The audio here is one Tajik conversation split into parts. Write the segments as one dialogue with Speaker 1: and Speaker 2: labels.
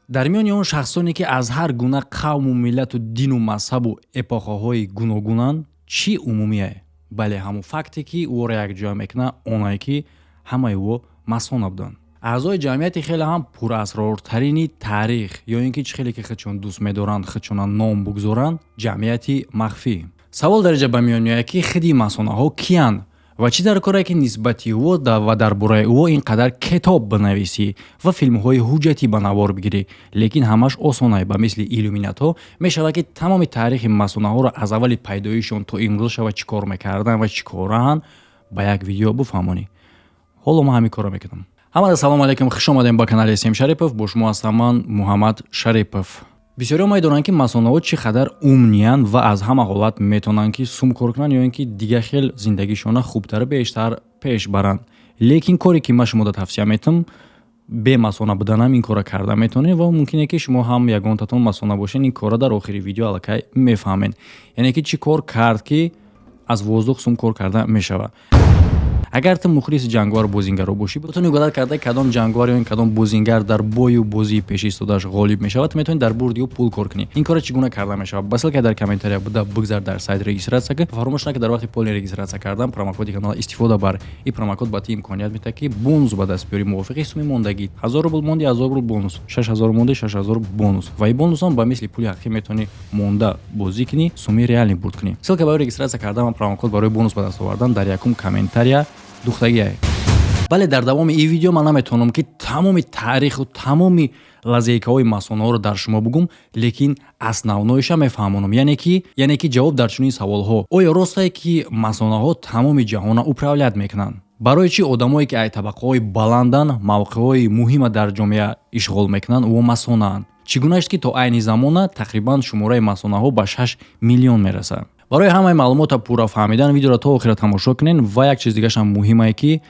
Speaker 1: Дар миёни он шахсоне, ки аз ҳар гуна қавму миллату дину мазҳабу эпохаҳои гуногунанд, чӣ умумие? Бале, ҳамон факте, ки ӯро якҷоя мекунад, онае, ки ҳамаи ӯ масона буданд, аъзои ҷамъияти хеле ҳам пурасрортарини таърих, ё ин ки чӣ хеле ки худшон дӯст медоранд худшона ном бигузоранд, ҷамъияти махфӣ. Савол дар инҷа ба миён меояд, ки худи масонаҳо киянд ва чӣ дар коре, ки нисбати ӯ ва дар бораи ӯ ин қадар китоб бинависӣ ва филмҳои ҳуҷҷатӣ ба навор бигирӣ. Лекин ҳамаш осонае, ба мисли иллюминатҳо мешавад, ки тамоми таърихи масонаҳоро аз аввали пайдоишшон то имрӯз шава, чӣ кор мекарданд ва чӣ кораанд, ба як видео бифаҳмонӣ. Ҳоло ман ҳамин корро мекунам. Ҳамада салому алайкум, хуш омадем ба канали Сем Шарипов. Бо шумо ҳастам ман, Муҳаммад Шарипов. Бисёриҳо медонанд, ки масонаҳо чӣ қадар умный анд ва аз ҳама ҳолат метавонанд, ки сум кор кунанд ё ин ки дигар хел зиндагишона хубтару бештар пеш баранд. Лекин коре, ки ман шумода тавсия метам, бемасона буданам ин корро карда метавонед ва мумкине, ки шумо ҳам ягонтатон масона бошед. Ин корро дар охири видео аллакай мефаҳмед, яъне ки чӣ кор кард, ки аз воздух сум кор карда мешавад. Агар ту мухлиси ҷанговару бозингаро бошӣ, бутуни угадать карда, кадом ҷанговар ё ин кадом бозингар дар бою бозии пеши истодааш ғолиб мешавад, ту метавонӣ дар бурди ӯ пул кор кунӣ. Ин корро чӣ гуна карда мешавад? Ба ссылка дар комментария буда бигзар, дар сайт регистрация кун. Фаромӯш накун, дар вақти полный регистрация кардан промокоди канала истифода бар. Ин промокод ба ту имконият медиҳад, ки бонус ба даст биёрӣ мувофиқи суми мондагӣ. 1000 рубл монди, 1000 рубл бонус, 6000 монди, 6000 бонус. Ва ин бонусам ба мисли пули ҳақиқӣ метавонӣ монда бозӣ кунӣ, суми реальный бурд кунӣ. Ссылка барои регистрация кардан ва промокод барои бонус ба даст овардан дар якум комментария духтагиае. Бале, дар давоми ин видео ман наметавонам, ки тамоми таъриху тамоми лазейкаҳои масонаҳоро дар шумо бугум, лекин основной иша мефаҳмонам, яъне ки ҷавоб дар чунин саволҳо: оё ростае, ки масонаҳо тамоми ҷаҳонро управлять мекунанд? Барои чӣ одамое, ки ай табақаҳои баланданд, мавқеъҳои муҳима дар ҷомеа ишғол мекунанд, ӯ масонаанд? Чӣ гуна аст, ки то айни замона тақрибан шумораи масонаҳо ба 6 миллион мерасад? Барои ҳамаи маълумота пурра фаҳмидан видеоро то охира тамошо кунед. Ва як чиз дигарашам муҳимае, ки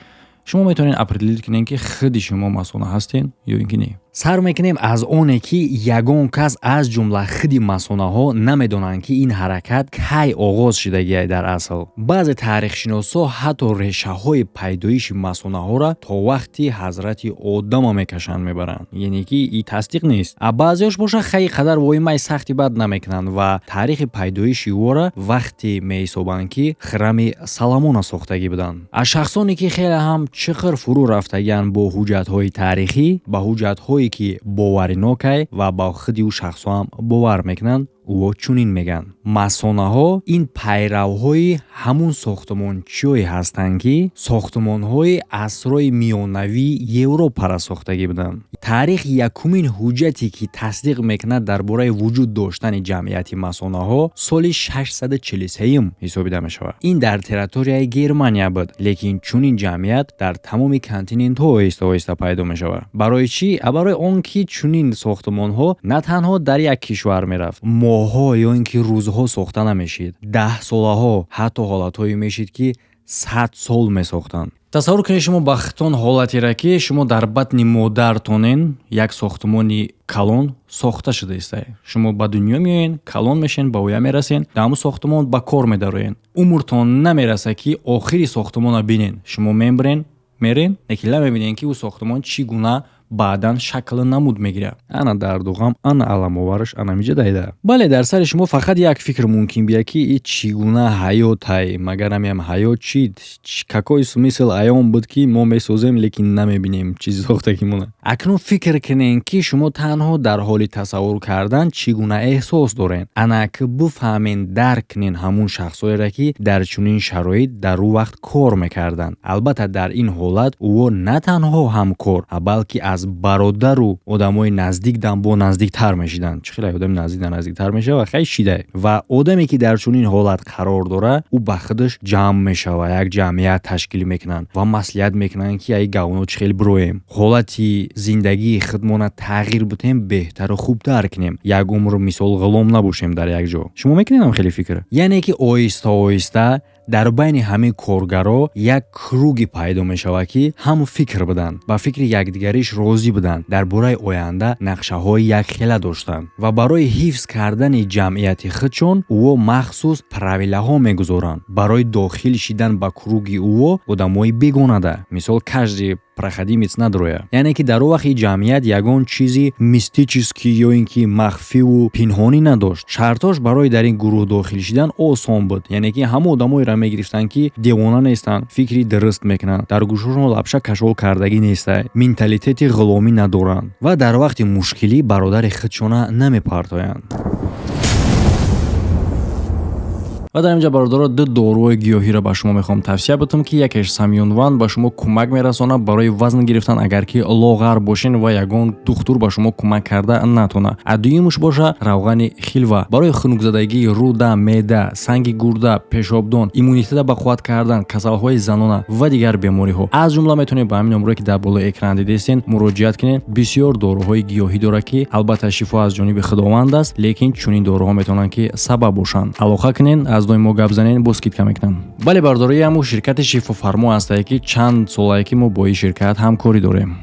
Speaker 1: шумо метавонед определить кунед, ки худи шумо масона ҳастед ё ин ки не.
Speaker 2: Сар мекунем аз оне, ки ягон кас, аз ҷумла худи масонаҳо, намедонанд, ки ин ҳаракат кай оғоз шудагиай. Дар асл, баъзе таърихшиносҳо ҳатто решаҳои пайдоиши масонаҳоро то вақти ҳазрати Одама мекашанд, мебаранд, яъне ки и тасдиқ нест. А баъзеош боша, хай, қадар воимаи сахти бад намекунанд ва таърихи пайдоиши ӯро вақте меҳисобанд, ки храми Соломона сохтагӣ буданд. Аз шахсоне, ки хеле ҳам чиқир фурӯ рафтагианд бо ҳуҷҷатҳои таърихӣ, ба ҳуҷҷатҳое, ки боваринокай ва ба худи ӯ шахсҳо ҳам бовар мекунанд, ӯ чунин мегӯянд: масонаҳо ин пайравҳои ҳамун сохтмончиёе ҳастанд, ки сохтмонҳои асрҳои миёнавии Европаро сохтагӣ буданд. Таърих якумин ҳуҷҷате, ки тасдиқ мекунад дар бораи вуҷуд доштани ҷамъияти масонаҳо, соли 643 ҳисобида мешавад. Ин дар территорияи Германия буд, лекин чунин ҷамъият дар тамоми континентҳо оҳиста оҳиста пайдо мешавад. Барои чӣ? Барои он ки чунин сохтмонҳо на танҳо дар як кишвар мерафт, моҳҳо ё ин ки рӯзҳо сохта намешид, даҳсолаҳо, ҳатто ҳолатҳое мешид, ки 100 сол месохтанд.
Speaker 1: Тасаввур кунед, шумо бахтон ҳолатеро, ки шумо дар батни модартонен як сохтмони калон сохта шуда истае. Шумо ба дунё меоен, калон мешен, ба оя мерасен, дар ҳамун сохтмон ба кор медароен. Умртон намерасад, ки охири сохтмонро бинен. Шумо мембирен, мерен, лекин намебинен, ки ӯ сохтмон чӣ гуна баъдан шаклу намуд мегирад.
Speaker 2: Ана дарду ғам, ана аламовараш анамиҷа дайда. Бале, дар сари шумо фақат як фикр мумкин бия, ки и чӣ гуна ҳаётай? Магар ҳамиам ҳаёт чид? Какой смысл аён буд, ки мо месозем, лекин намебинем чизи сохтагимона? Акнун фикр кунем, ки шумо танҳо дар ҳоли тасаввур кардан чӣ гуна эҳсос доред. Ана ки бифаҳмен, дарк кунен ҳамун шахсҳоеро, ки дар чунин шароит дар ӯ вақт кор мекарданд. Албатта, дар ин ҳолат ӯ на танҳо ҳамкор, балки аз бародару одамои наздик дам бо наздиктар мешиданд. Чӣ хеле одами наздик да наздиктар мешава, хай, шида. Ва одаме, ки дар чунин ҳолат қарор дора, ӯ ба худаш ҷамъ мешава, як ҷамъият ташкил мекунанд ва маслиҳат мекунанд, ки ай говно чӣ хел бироем, ҳолати зиндагии худмона тағйир бутем, беҳтару хубтар кунем, як умр мисол ғулом набошем дар як ҷо. Шумо мекунед хеле фикр? Яъне ки оҳиста оҳиста дар байни ҳамин коргаро як круг и пайдо мешавад, ки ҳам фикр буданд, ба фикри якдигариш розӣ буданд, дар бораи оянда нақшаҳои якхела доштанд ва барои ҳифз кардани ҷамъияти худшон ӯо махсус правила ҳо мегузоранд барои дохил шидан ба круг и ӯо одамои бегонада. Мисол, каждый Проходимец надроя. Яъне ки дар он вақт ин ҷамъият ягон чизи мистический ё ин ки махфиву пинҳонӣ надошт. Шартош барои дар ин гурӯҳ дохил шидан осон буд, яъне ки ҳама одамоеро мегирифтанд, ки девона нестанд, фикри дуруст мекунанд, дар гӯшошон лапша кашол кардагӣ нестай, менталитети ғуломӣ надоранд ва дар вақти мушкилӣ бародари худшона намепартоянд.
Speaker 1: Ва дар инҷа, бародаро, ду доруҳои гиёҳиро ба шумо мехоҳам тавсия бутам, ки якеш Самюнван ба шумо кӯмак мерасонад барои вазн гирифтан, агар ки лоғар бошен ва ягон духтур ба шумо кӯмак карда натона. А дуюмаш боша равғани хилва барои хунукзадагии рӯда, меъда, санги гурда, пешобдон, иммунитета ба қувват кардан, касалҳои занона ва дигар бемориҳо. Аз ҷумла метавонед ба ҳамин номрое, ки дар болои экран дидестен, муроҷиат кунед. Бисёр доруҳои гиёҳӣ дорад, ки албатта шифо аз ҷониби Худованд аст, лекин чунин доруҳо метавонанд, ки сабаб бошанд. Алоқа кунед, аз дои мо гап занед, бо скидка мекунанд. Бале, бародарои, ҳамун ширкати Шифофармо ҳастае, ки чанд солае ки мо бо ин ширкат ҳамкорӣ дорем.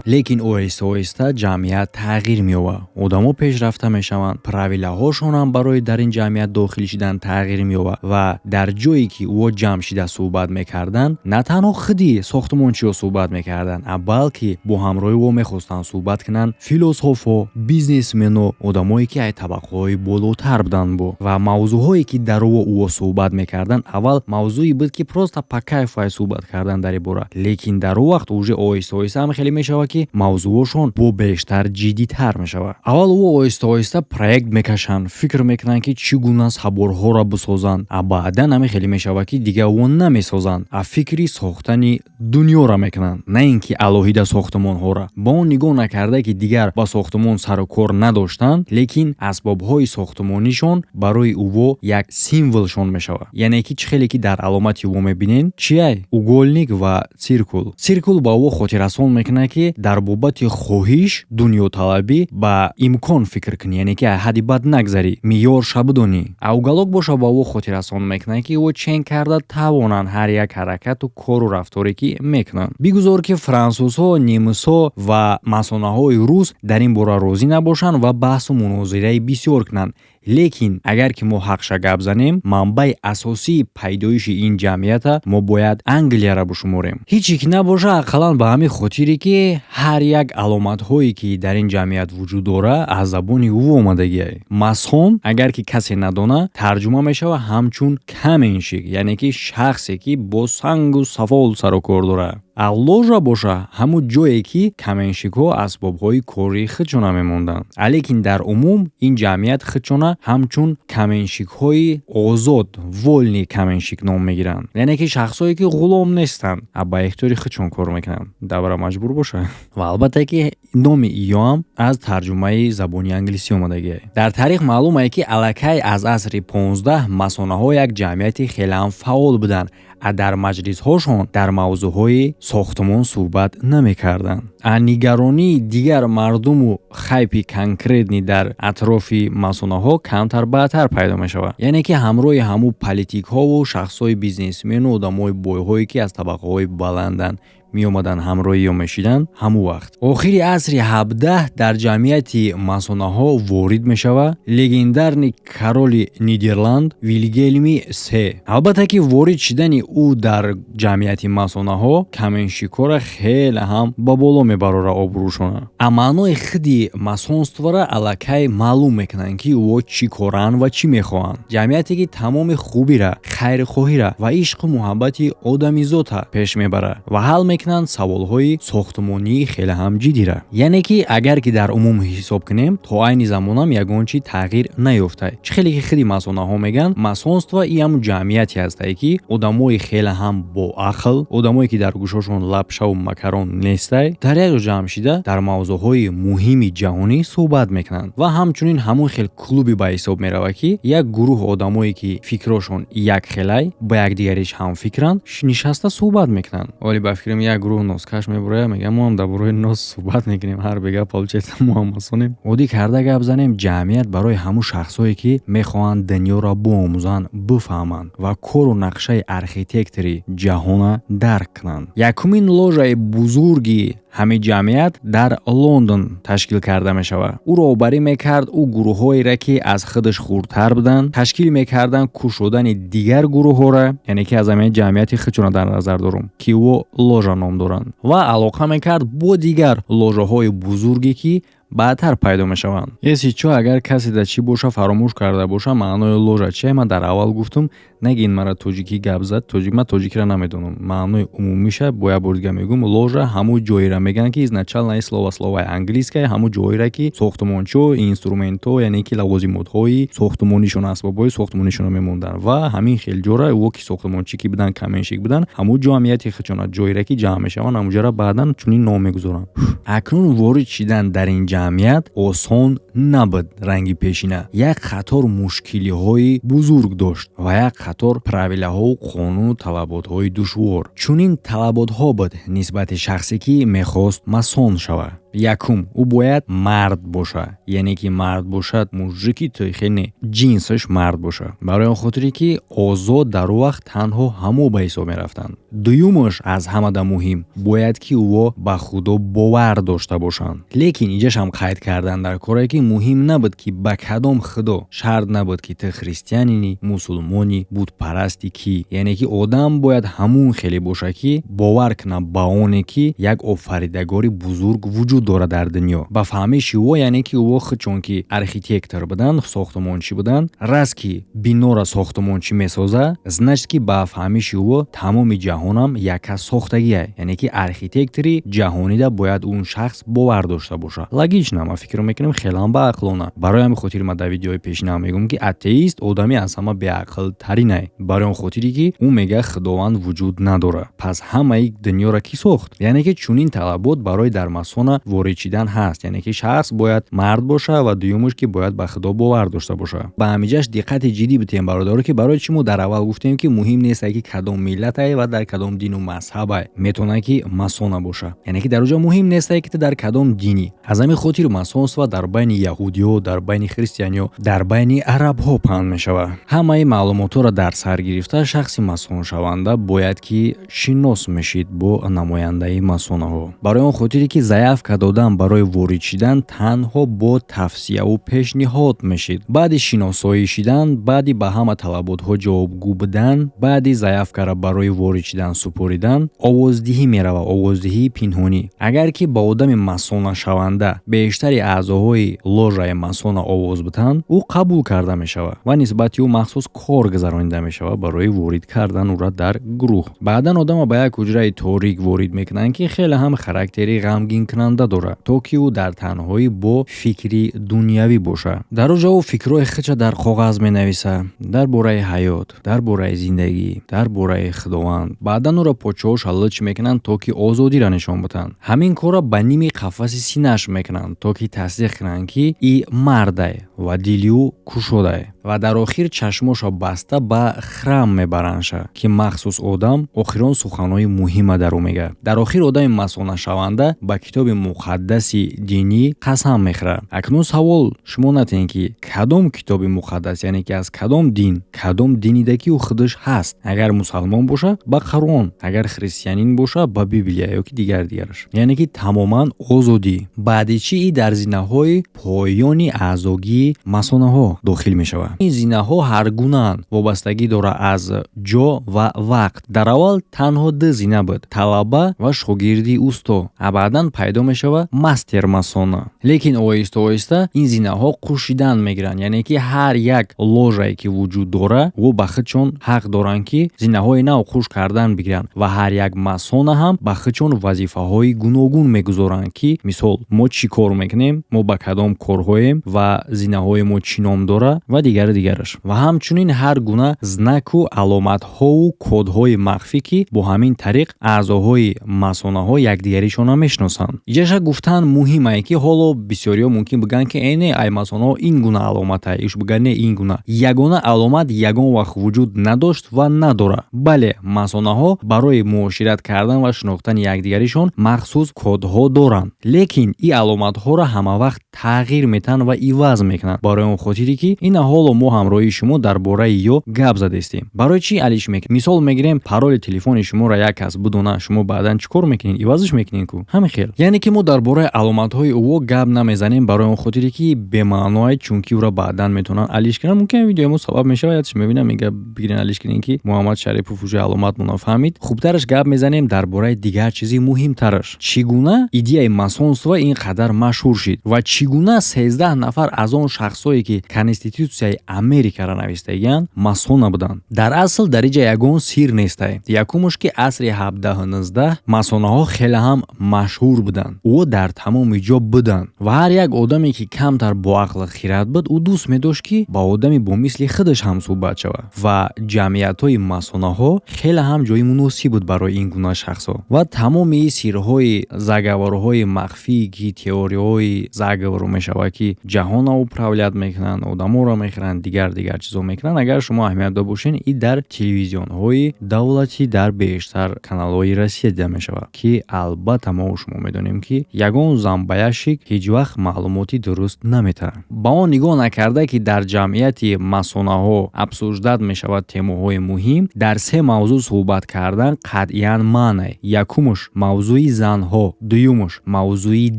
Speaker 2: Лекин оҳиста оҳиста ҷамъият тағйир меёбад, одамо пешрафта мешаванд, правилаҳошон ҳам барои дар ин ҷамъият дохил шидан тағйир меёбад. Ва дар ҷое ки ӯ ҷамъ шида суҳбат мекарданд, на танҳо худи сохтмончиҳо суҳбат мекарданд, а балки бо ҳамроҳи ӯ мехостанд суҳбат кунанд философҳо, бизнесмено, одамое ки ай табақаҳои болотар буданд бо. Ва мавзӯъҳое, ки дар ӯ суҳбат мекарданд, аввал мавзӯе буд, ки просто по кайфу ай суҳбат кардан дар ин бора, лекин дар он вақт уже оҳиста оҳиста ҳам хеле мешавад, ки мавзӯъҳошон бо бештар ҷиддитар мешавад. Аввал ӯ оҳиста оҳиста проект мекашанд, фикр мекунанд, ки чӣ гуна соборҳоро бисозанд, а баъдан ҳамин хеле мешавад, ки дигар ӯ намесозанд, а фикри сохтани дунёро мекунанд, на ин ки алоҳида сохтмонҳоро. Ба он нигоҳ накарда, ки дигар ба сохтмон сару кор надоштанд, лекин асбобҳои сохтмонишон барои ӯво як символшон мешавад. Яъне ки чӣ хеле ки дар аломати ӯ мебинед, чиай? Угольник ва циркул. Циркул ба ӯ хотиррасон мекунад, ки дар бобати хоҳиш, дунёталабӣ ба имкон фикр кунӣ, яъне ки ҳадди бад нагзарӣ, меъёрша бидонӣ. А уголок боша ба ӯ хотиррасон мекунад, ки ӯ чен карда тавонанд ҳар як ҳаракату кору рафторе, ки мекунанд. Бигузор, ки франсузҳо, немисҳо ва масонаҳои рус дар ин бора розӣ набошанд ва баҳсу мунозираи бисёр кунанд, лекин агар ки мо ҳақша гап занем, манбаи асосии пайдоиши ин ҷамъията мо бояд Англияро бишуморем. Ҳиче ки набоша, ақаллан ба ҳамин хотире, ки ҳар як аломатҳое, ки дар ин ҷамъият вуҷуд дора, аз забони ӯ омадагиай. Масон, агар ки касе надона, тарҷума мешавад ҳамчун каменщик, яъне ки шахсе, ки бо сангу сафол сару кор дорад. А ложа боша ҳамун ҷое, ки каменщикҳо асбобҳои кории худшона мемонданд. А лекин дар умум ин ҷамъият худшона ҳамчун каменщикҳои озод, вольный каменщик ном мегиранд, яъне ки шахсое, ки ғулом нестанд, а ба ихтиёри худшон кор мекунанд, давра маҷбур боша. Ва албатта ки номи иёам аз тарҷумаи забони англисӣ омадагиа. Дар таърих маълум ае, ки аллакай аз асри 15 масонаҳо як ҷамъияти хелеам фаъол буданд, а дар маҷлисҳошон дар мавзӯъҳои сохтмон суҳбат намекарданд. А нигаронии дигар мардуму хайпи конкретный дар атрофи масонаҳо камтар баъдтар пайдо мешавад, яъне ки ҳамроҳи ҳамун политикҳову шахсҳои бизнесмену одамои бойҳое, ки аз табақаҳои баланданд, меомаданд, ҳамроҳӣ ё мешиданд. Ҳамун вақт, охири асри 17, дар ҷамъияти масонаҳо ворид мешавад легендарный короли Нидерланд Вилгелми Се. Албатта ки ворид шидани ӯ дар ҷамъияти масонаҳо каменщикҳоро хеле ҳам ба боло мебарора обрӯшона, а маънои худи масонствора аллакай маълум мекунанд, ки ӯ чӣ коранд ва чӣ мехоҳанд. Ҷамъияте, ки тамоми хубира, хайрхоҳира ва ишқу муҳаббати одамизота пеш мебарад ва ҳал мекунанд саволҳои сохтмонии хеле ҳам ҷиддира. Яъне ки агар ки дар умум ҳисоб кунем, то айни замонам ягон чи тағйир наёфта. Чӣ хеле ки худи масонаҳо мегӯянд, масонство и ҳамун ҷамъияте ҳастае, ки одамои хеле ҳам боақл, одамое, ки дар гӯшошон лапшаву макарон нестай, дар як ҷо ҷамъ шида дар мавзӯъҳои муҳими ҷаҳонӣ суҳбат мекунанд. Ва ҳамчунин ҳамон хел клубе ба ҳисоб меравад, ки як гурӯҳ одамое, ки фикрошон якхелай, ба якдигариш ҳамфикранд, нишаста суҳбат мекунанд. Вале ба фикрам, як гурӯҳ носкаш мебурояд, мегӯяд: мо ҳам дар бораи нос суҳбат мекунем. Ҳар бега, получается, мо ҳам масонем. Оддӣ карда гап занем, ҷамъият барои ҳамун шахсҳое, ки мехоҳанд дунёро биомӯзанд, бифаҳманд ва кору нақшаи архитектори ҷаҳона дарк кунанд. Якумин ложаи бузурги Ҳамин ҷамъият дар Лондон ташкил карда мешавад. Ӯ роҳбарӣ мекард. Ӯ гурӯҳҳоеро, ки аз худаш хурдтар буданд, ташкил мекарданд, кушодани дигар гурӯҳҳоро, яъне ки аз ҳамин ҷамъияти худшона дар назар дорум, ки ӯ ложа ном доранд, ва алоқа мекард бо дигар ложаҳои бузурге, ки баъдтар пайдо мешаванд. Если чо, агар касе да чӣ боша, фаромӯш карда боша, маънои ложа чие, ман дар аввал гуфтум. Нагин мара тоҷикӣ гап зад, тоҷик, ман тоҷикиро намедонам. Маънои умумиша бо як бор дига мегӯм: ложа ҳамун ҷоеро мегӯянд, ки изначально слово английское, ҳамун ҷоеро, ки сохтмончиҳо, инструментҳо, яъне ки лавозимотҳои сохтмонишон, асбобҳои сохтмонишонро мемонданд. Ва ҳамин хел ҷора ӯ ки сохтмончӣ ки буданд, каменщик буданд, ҳамун ҷамъияти худшона, ҷоеро ки ҷамъ мешаванд, ҳамунҷоро баъдан чунин ном мегузоранд. Акнун ворид шидан дар ин ҷамъият осон набуд. Ранги пешина як қатор мушкилиҳои бузург дошт ва як қатор правилаҳову қонуну талаботҳои душвор. Чунин талаботҳо буд нисбати шахсе, ки мехост масон шавад: якум, ӯ бояд мард боша, яъне ки мард бошад, мужики тӯйхел не, ҷинсаш мард боша, барои он хотире ки озод дар он вақт танҳо ҳамо ба ҳисоб мерафтанд. Дуюмаш, аз ҳамада муҳим, бояд ки ӯ ба Худо бовар дошта бошанд. Лекин иҷашам қайд кардан дар коре, ки муҳим набуд, ки ба кадом худо. Шарт набуд, ки ту христианинӣ, мусулмонӣ, бутпарасти, кӣ. Яъне ки одам бояд ҳамун хеле боша, ки бовар кунад ба оне, ки як офаридагори бузург вуҷуд дорад дар дунё. Ба фаҳмиши ӯ, яъне ки ӯ худ, чун ки архитектор буданд, сохтмончӣ буданд, раст ки бинора сохтмончӣ месоза, значит ки ба фаҳмиши ӯ тамоми ҷаҳонам яккас сохтагия, яъне ки архитектори ҷаҳонида бояд он шахс бовар дошта бошад. Логично, ман фикр мекунам, хелам баақлона. Барои ҳамин хотир ман дар видеои пешинам мегӯям, ки атеист одами аз ҳама беақлтаринай, барои он хотире ки ӯ мегӯяд, Худованд вуҷуд надорад, пас ҳамаи дунёро кӣ сохт? Яъне ки чунин талабот барои дар масона ворид шидан ҳаст, яъне ки шахс бояд мард боша ва дуюмаш, ки бояд ба Худо бовар дошта боша. Ба ҳамиҷаш диққати ҷиддӣ битем, бародаро, ки барои чӣ мо дар аввал гуфтем, ки муҳим нест, ки кадом миллатае ва дар кадом дину мазҳабае метавонад, ки масона боша. Яъне ки дар оҷо муҳим нестае, ки ту дар кадом динӣ. Аз ҳамин хотир масонство дар байни яҳудиҳо, дар байни христианиҳо, дар байни арабҳо паҳн мешавад. Ҳамаи маълумотҳоро дар сар гирифта, шахси масоншаванда бояд ки шинос мешид бо намояндаи масонаҳо, барои он хотире ки заявка додан барои ворид шидан танҳо бо тавсияву пешниҳод мешид. Баъди шиносоӣ шидан, баъди ба ҳама талаботҳо ҷавобгӯ будан, баъди заявкаро барои ворид шидан супоридан, овоздиҳӣ меравад, овоздиҳии пинҳонӣ. Агар ки ба одами масонашаванда бештари аъзоҳои ложаи масона овоз битанд, ӯ қабул карда мешавад ва нисбати ӯ махсус кор гузаронида мешавад барои ворид кардан ӯра дар гурӯҳ. Баъдан одамро ба як ҳуҷраи торик ворид мекунанд, ки хеле ҳам характери ғамгинкунанда дорад, то ки ӯ дар танҳоӣ бо фикри дунявӣ бошад. Дар оҷа ӯ фикрҳои худша дар коғаз менависад: дар бораи ҳаёт, дар бораи зиндагӣ, дар бораи Худованд. Баъдан ӯро почаҳоша луч мекунанд, то ки озодиро нишон бидиҳанд. Ҳамин корро ба ними қафаси синааш мекунанд, то ки тасдиқ кунанд, ки и мардай ва дили ӯ кушодай. Ва дар охир чашмошо баста ба храм мебарандша, ки махсус одам охирон суханҳои муҳима дар ӯ мегӯяд. Дар охир одами масонашаванда ба китоби муқаддаси динӣ қасам мехӯрад. Акнун савол шумо натиҳед, ки кадом китоби муқаддас, яъне ки аз кадом дин, кадом динида ки ӯ худаш ҳаст. Агар мусалмон боша, ба Қуръон, агар христианин боша, ба Библия ё ки дигар дигараш. Яъне ки тамоман озодӣ. Баъди чӣ и дар зинаҳои поёни аъзогии масонаҳо дохил мешавад. Ин зинаҳо ҳаргунаанд, вобастагӣ дорад аз ҷо ва вақт. Дар аввал танҳо ду зина буд: талаба ва шогирди усто, а баъдан пайдо мешавад мастер масона. Лекин оҳиста оҳиста ин зинаҳо қушидан мегиранд, яъне ки ҳар як ложае ки вуҷуд дорад, ӯ ба худшон ҳақ доранд, ки зинаҳои нав қуш кардан бигиранд. Ва ҳар як масона ҳам ба худшон вазифаҳои гуногун мегузоранд, ки мисол, мо чӣ кор мекунем, мо ба кадом корҳоем ва зинаҳои мо чӣ ном дорад ва дигару дигараш. Ва ҳамчунин ҳар гуна знаку аломатҳову кодҳои махфӣ, ки бо ҳамин тариқ аъзоҳои масонаҳо якдигаришонро мешиносанд. Иҷаша гуфтан муҳимае, ки ҳоло бисёриҳо мумкин бигӯянд, ки э не, ай масонаҳо ин гуна аломатае, иш бигӯяд, не, ин гуна. Ягона аломат ягон вақт вуҷуд надошт ва надорад. Бале, масонаҳо барои муошират кардан ва шинохтани якдигаришон махсус кодҳо доранд, лекин ин аломатҳоро ҳамавақт Тағйир метаҳанд ва иваз мекунанд, барои он хотире ки ина ҳоло мо ҳамроҳии шумо дар бораи ё гап задестем. Барои чӣ алиш мекунед? Мисол мегирем, пароли телефони шуморо як кас бидона, шумо баъдан чӣ кор мекунед? Ивазш мекунед ку. Ҳамин хел, яъне ки мо дар бораи аломатҳои ӯво гап намезанем, барои он хотире ки бемаъное, чунки ӯро баъдан метавонанд алиш кунанд. Мумкин видеои мо сабаб мешавад, ятш мебинам, мега бигирен, алиш кунем, ки Муҳаммад Шарипов уже аломатмона фаҳмид. Хубтараш гап мезанем дар бораи дигар чизи муҳимтараш: чӣ гуна идеяи масонство ин қадар машҳур шид ва чӣ гуна 13 нафар аз он шахсое, ки Конститутсияи Америкаро навистагиянд, масона буданд. Дар асл дар иҷа ягон сир нестай. Якумуш, ки асри 17-19 масонаҳо хеле ҳам машҳур буданд, ӯ дар тамоми ҷо буданд ва ҳар як одаме, ки камтар боақлу хират буд, ӯ дӯст медошт, ки ба одами бо мисли худаш ҳамсӯҳбат шавад, ва ҷамъиятҳои масонаҳо хеле ҳам ҷои муносиб буд барои ин гуна шахсҳо. Ва тамоми сирҳои заговорҳои махфӣ, ки теорияҳои заговор мешавад, ки ҷаҳонро управлять мекунанд, одаморо мехӯранд, дигар дигар чизо мекунанд, агар шумо аҳамият дод бошед, и дар телевизионҳои давлатӣ, дар бештар каналҳои Россия дида мешавад, ки албатта мо шумо медонем, ки ягон зомбоящик ҳеҷ вақт маълумоти дуруст наметаҳад. Ба он нигоҳ накарда, ки дар ҷамъияти масонаҳо обсуждать мешавад темаҳои муҳим, дар се мавзӯъ суҳбат кардан қатъиян манъ. Якумуш мавзӯи занҳо, дуюмуш мавзӯи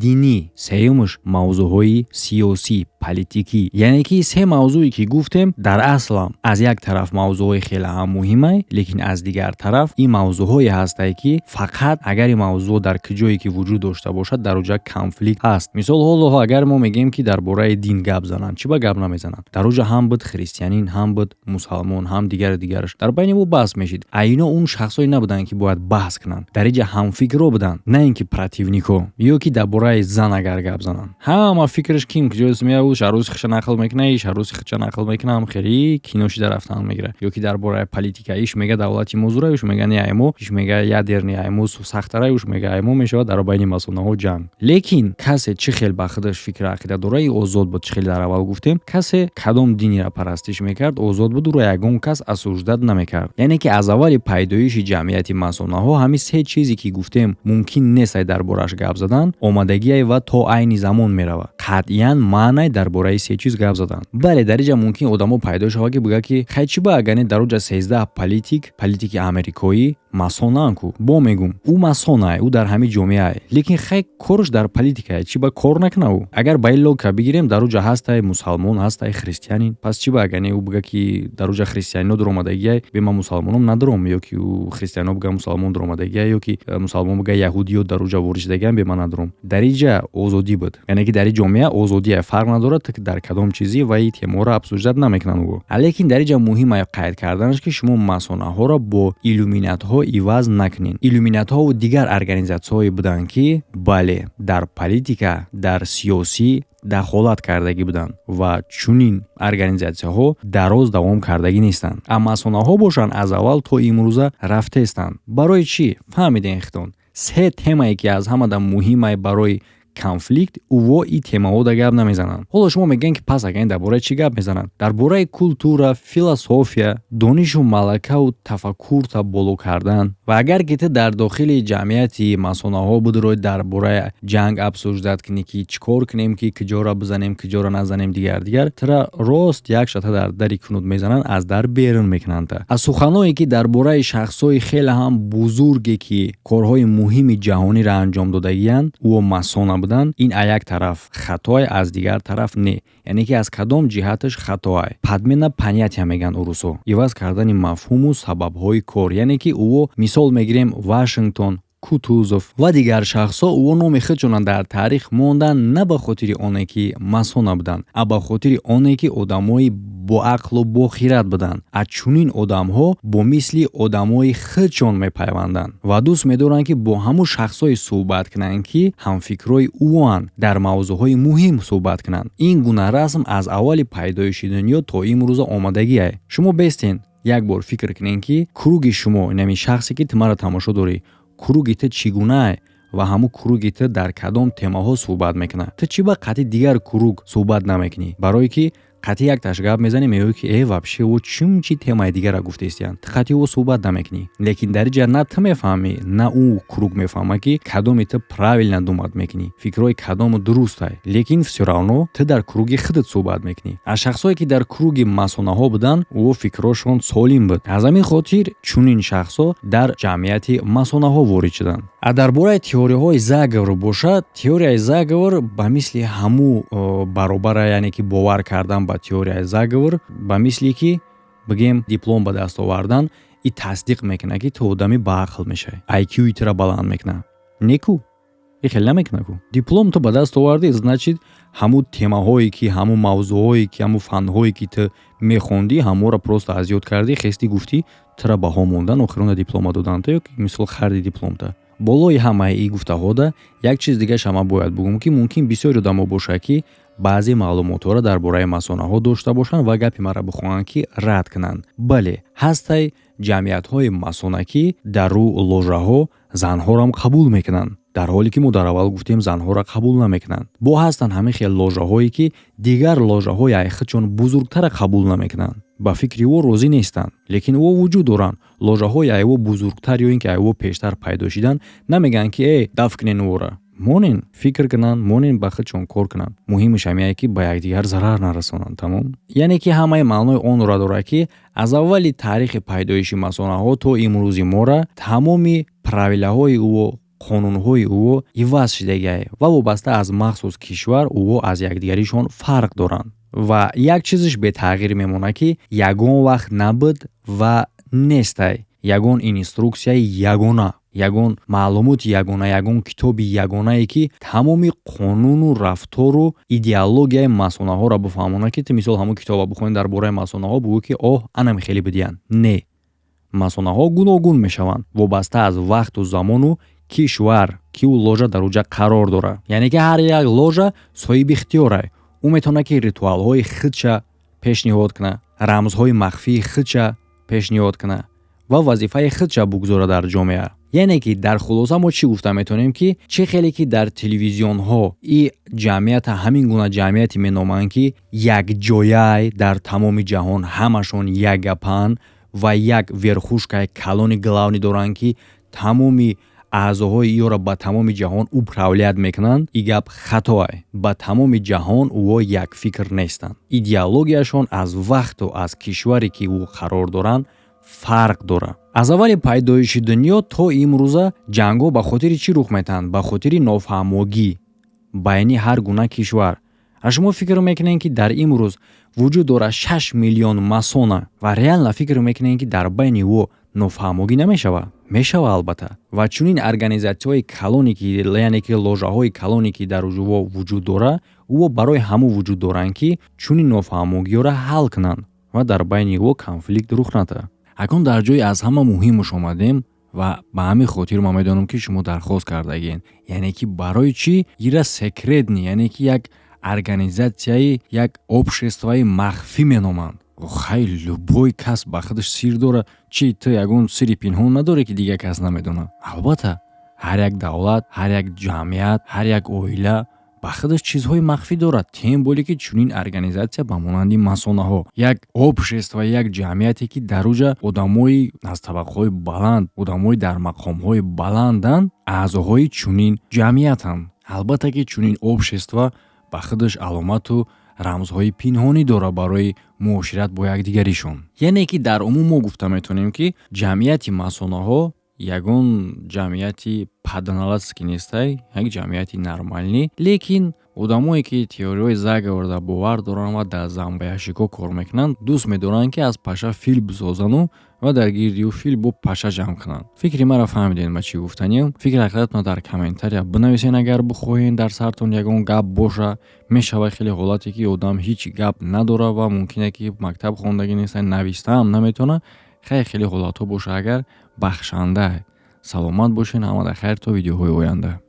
Speaker 2: динӣ, сеюмуш мавзӯъҳои сиёсӣ, политикӣ. Яъне ки се мавзӯе, ки гуфтем, дар аслам аз як тараф мавзӯъҳои хеле ҳам муҳимай, лекин аз дигар тараф ин мавзӯъҳое ҳастае, ки фақат агар ин мавзӯъ дар куҷое ки вуҷуд дошта бошад, дар оҷа конфликт ҳаст. Мисол, ҳоло агар мо мегӯем, ки дар бораи дин гап зананд, чӣ ба гап намезананд? Дар оҷа ҳам буд христианин, ҳам буд мусалмон, ҳам дигару дигараш, дар байни мо баҳс мешид. А ино он шахсҳое набуданд, ки бояд баҳс кунанд. Дар иҷа ҳамфикрро буданд, на ин ки противникҳо. Ё ки дар бораи зан агар гап зананд, ҳама фикраш ким куҷост, меяд, шаҳрӯзи худша нақл мекуна, иш ҳарӯзи худша нақл мекуна, ҳам хеле кино шида рафтан мегирад. Ё ки дар бораи политика, иш мега давлати мо зура, иш мега не, аймо, иш мега ядерный аймо сахтара, иш мега аймо, мешавад дар байни масонаҳо ҷанг. Лекин касе чӣ хел ба худаш фикру ақида дора, и озод буд. Чӣ хел дар аввал гуфтем, касе кадом динеро парастиш мекард, озод буд, ӯро ягон кас осуждать намекард. Яъне ки аз аввали пайдоиши ҷамъияти масонаҳо ҳамин се чизе, ки гуфтем, мумкин нестай дар борааш гап задан, омадагие ва то айни замон меравад. Қатъиян маънай дар бораи се чиз гап задан. Бале, дар иҷа мумкин одамо пайдо шавад, ки бигӯяд, ки хай, чӣ ба агар не дар оҷа 13 политик, политики амрикоӣ масонаан ку? Бо мегум, ӯ масонае, ӯ дар ҳамин ҷомеае, лекин хай, корш дар политикае, чӣ ба кор накуна ӯ? Агар ба ин логика бигирем, дар оҷа ҳастай мусалмон, ҳастай христианин, пас чӣ ба агар не ӯ бигӯяд, ки дар оҷа христианино дуромадагиай, бе ман мусалмоном надором, ё ки ӯ христиано бигӯяд, мусалмон дуромадагиай, ё ки мусалмон бигӯяд, яҳудиё дар оҷа ворид шудагиан, бе ман надором. Дар иҷа озодӣ буд, яъне ки дар ин ҷомеа озодие, фарқ надорад дар кадом чизӣ ва ин темаҳоро обсуждать намекунанд ӯ. Лекин дар иҷа муҳим қайд карданаш, ки шумо масонаҳоро бо иллюминатҳо иваз накунед. Иллюминатҳову дигар организатсияҳое буданд, ки бале, дар политика, дар сиёсӣ дахолат кардагӣ буданд ва чунин организатсияҳо дароз давом кардагӣ нестанд. А масонаҳо бошанд, аз аввал то имрӯза рафтаестанд. Барои чӣ фаҳмидем хитон? Се темае, ки аз ҳамада муҳимае барои конфликт, ӯво и темаҳо гап намезананд. Ҳоло шумо мегӯед, ки пас агар дар бораи чӣ гап мезананд? Дар бораи культура, философия, донишу малакаву тафаккурта боло кардан. Ва агар ки ту дар дохили ҷамъияти масонаҳо будрои, дар бораи ҷанг обсуждать кунӣ, ки чӣ кор кунем, ки куҷоро бизанем, куҷоро назанем, дигар дигар, тура рост як шата дар дари кунут мезананд, аз дар берун мекунанд. Та аз суханое, ки дар бораи шахсҳои хеле ҳам бузурге, ки корҳои муҳими ҷаҳониро анҷом додагиянд, ӯо масона буданд, ин аз як тараф хатое, аз дигар тараф не. Яъне ки аз кадом ҷиҳаташ хатоай? Подмена понятия мегӯянд урусҳо, иваз кардани мафҳуму сабабҳои кор. Яъне ки ӯо, мисол мегирем, Вашингтон, Кутузов ва дигар шахсҳо, ӯо номи худшонро дар таърих монданд на ба хотири оне, ки масона буданд, а ба хотири оне, ки одамои боақлу бохират буданд. А чунин одамҳо бо мисли одамои худшон мепайванданд ва дӯст медоранд, ки бо ҳамун шахсҳое суҳбат кунанд, ки ҳамфикрҳои ӯоанд, дар мавзӯъҳои муҳим суҳбат кунанд. Ин гуна расм аз аввали пайдоиши дунё то имрӯза омадагиае. Шумо бестен, як бор фикр кунед, ки круги шумо, инами шахсе, ки ту маро тамошо дорӣ, круги ту чӣ гунае ва ҳамун круги ту дар кадом темаҳо суҳбат мекунад. Ту чӣ ба қатъи дигар круг суҳбат намекунӣ? Барое ки Қатъи якташ гап мезанӣ, мегӯӣ, ки э, вообще ӯ чим чи темаи дигара гуфтаистиянд, ту қатъи ӯ суҳбат намекунӣ. Лекин дар инҷа на ту мефаҳмӣ, на ӯ круг мефаҳма, ки кадоми ту правильно думать мекунӣ, фикрҳои кадому дурустай. Лекин всё равно ту дар круги худат суҳбат мекунӣ. Аз шахсое, ки дар круги масонаҳо буданд, ӯ фикрҳошон солим буд. Аз ҳамин хотир чунин шахсҳо дар ҷамъияти масонаҳо ворид шуданд. А дар бораи теорияҳои заговор бошад, теорияи заговор ба мисли ҳамӯ баробара, яъне ки бовар кардан ба теорияи заговор ба мисли ки бигем диплом ба даст овардан. И тасдиқ мекунад, ки ту одами баақл мешавӣ, IQ-и тура баланд мекунад. Неку и хеле намекунад ку. Диплом ту ба даст овардӣ, значит, ҳамун темаҳое ки, ҳамун мавзӯъҳое ки, ҳамун фанҳое ки ту мехондӣ, ҳамонро просто аз ёд кардӣ, хестӣ, гуфтӣ, тура баҳо мондан, охирона диплома додан ту ё мисол харди дипломта. Болои ҳамаи ин гуфтаҳода як чиз дигаша ман бояд бугӯм, ки мумкин бисёри одамо бошад, ки баъзе маълумотҳоро дар бораи масонаҳо дошта бошанд ва гапи маро бихоҳанд, ки рад кунанд. Бале, ҳастай ҷамъиятҳои масонакӣ, дар рӯ ложаҳо занҳоро қабул мекунанд, дар ҳоле ки мо дар аввал гуфтем, занҳоро қабул намекунанд. Бо ҳастанд ҳамин хел ложаҳое, ки дигар ложаҳои айхудшон бузургтара қабул намекунанд, ба фикри ӯ розӣ нестанд, лекин ӯ вуҷуд доранд. Ложаҳои айво бузургтар ё ин ки айво пештар пайдо шидан намегӯянд, ки э, даф кунен ӯро, монен фикр кунанд, монен ба худшон кор кунанд. Муҳимаш ҳамяе, ки ба якдигар зарар нарасонанд, тамом. Яъне ки ҳамаи маънои онро дорад, ки аз аввали таърихи пайдоиши масонаҳо то имрӯзи мора тамоми правилаҳои ӯ, қонунҳои ӯ иваз шидагиае ва вобаста аз махсус кишвар ӯ аз якдигаришон фарқ доранд. Ва як чизаш бетағйир мемонад, ки ягон вақт набуд ва нестай ягон инструксияи ягона, ягон маълумоти ягона, ягон китоби ягонае, ки тамоми қонуну рафтору идеологияи масонаҳоро бифаҳмонад, ки ту мисол ҳамон китоба бихонӣ дар бораи масонаҳо, бугӯ, ки оҳ, анам хеле бидиянд. Не, масонаҳо гуногун мешаванд вобаста аз вақту замону кишвар, ки ӯ ложа дар уҷа қарор дорад. Яъне ки ҳар як ложа соҳиби ихтиёрай, ӯ метавонад, ки ритуалҳои худша пешниҳод кунад, рамзҳои махфии худша пешниҳод кунад ва вазифаи худша бугузорад дар ҷомеа. Яъне ки дар хулоса мо чӣ гуфта метавонем? Ки чӣ хеле ки дар телевизионҳо и ҷамъията ҳамин гуна ҷамъияте меноманд, ки якҷояй, дар тамоми ҷаҳон ҳамашон як гапанд ва як верхушкаи калони главный доранд, ки тамоми аъзоҳои иёро ба тамоми ҷаҳон управлять мекунанд, и гап хатоай. Ба тамоми ҷаҳон ӯо якфикр нестанд, идеологияшон аз вақту аз кишваре, ки ӯ қарор доранд, фарқ дорад. Аз аввали пайдоиши дунё то имрӯза ҷангҳо ба хотири чӣ рух метаҳанд? Ба хотири нофаҳмогӣ байни ҳар гуна кишвар. А шумо фикр мекунед, ки дар имрӯз вуҷуд дорад 6 миллион масона ва реально фикр мекунед, ки дар байни ӯ нофаҳмогӣ намешавад? Мешава, албатта. Ва чунин организатсияҳои калоне ки, яъне ки ложаҳои калоне, ки дар ӯ вуҷуд дорад, ӯ барои ҳамон вуҷуд доранд, ки чунин нофаҳмогиҳоро ҳал кунанд ва дар байни ӯ конфликт рух надиҳад. Акнун дар ҷои аз ҳама муҳимаш омадем ва ба ҳамин хотир ман медонам, ки шумо дархост кардагиен, яъне ки барои чӣ ира секретный, яъне ки як организатсияи, як обществои махфӣ меноманд? Хай, любой кас ба худаш сир дорад. Чӣ, ту ягон сири пинҳон надорӣ, ки дигар кас намедонад? Албатта, ҳар як давлат, ҳар як ҷамъият, ҳар як оила ба худаш чизҳои махфӣ дорад. Тем более ки чунин организатсия ба монанди масонаҳо, як общество, як ҷамъияте, ки дар уҷа одамои аз табақаҳои баланд, одамои дар мақомҳои баланданд, аъзоҳои чунин ҷамъиятанд. Албатта ки чунин общество ба худаш аломату рамзҳои пинҳонӣ дорад барои муошират бо якдигаришон. Яъне ки дар умум мо гуфта метавонем, ки ҷамъияти масонаҳо ягон ҷамъияти паданалатский нестай, як ҷамъияти нормальный. Лекин одамое, ки теорияҳои заговорда бовар доранд ва дар зомбоящикҳо кор мекунанд, дӯст медоранд, ки аз паша фил бисозану ва дар гирди ӯ фил бо паша ҷамъ кунанд. Фикри маро фаҳмидед, ма чӣ гуфтаниям? Фикри ҳақиқатро дар комментария бинависен, агар бихоҳед. Дар сартон ягон гап боша, мешавад хеле ҳолате, ки одам ҳеҷ гап надорад ва мумкине, ки мактаб хондагӣ неста, навистаам наметавонад. Хеле хеле ҳолатҳо боша, агар бахшанда. Саломат бошед, ҳамада хайр, то видеоҳои оянда.